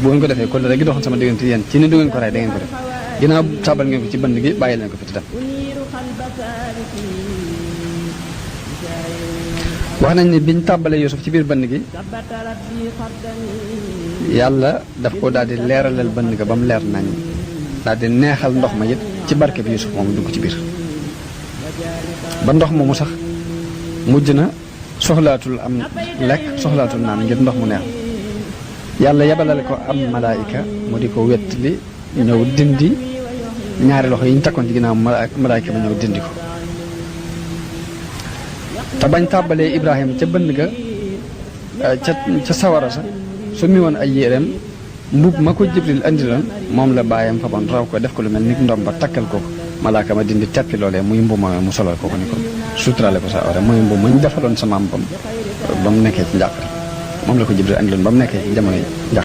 bu ngeen ko defee kon rek gi doxoon sama diggante yéen ci ni du ngeen ko rey da ngeen ko def ginnaaw tàbbal ngeen ko ci bënd gi bàyyi leen ko fi te dem wax nañ ne biñ tàbbalee Yuusuf ci biir bënd gi yàlla daf ko daal di leeralal bënd ga ba mu leer nañ daal di neexal ndox ma it ci barke bi Yuusuf moom dugg ci biir ba ndox moomu sax mujj na soxlaatul am lekk soxlaatul naan ngir ndox mu neex yàlla yebalale ko am malaayika mu di ko wett li ñëw dindi ñaari loxo yi ñu takkoon ci ginnaaw malaayika ba ñëw dindi ko te bañ tàbbalee Ibrahima ca bënd ga ca sawara sa su mi woon ay yéreem mbub ma ko Jibril andiloon moom la bàyyam faboon raw ko def ko lu mel ni ndom ba takkal ko malaaka ma dindi teppi loolee muy mbubb ma mu solal ko ni ko suturale ko sa awra muy mbubb ma ñu defaloon sa maam ba mu nekkee ci njàqare moom la ko Jibril andiloon ba mu nekkee ci jamono yi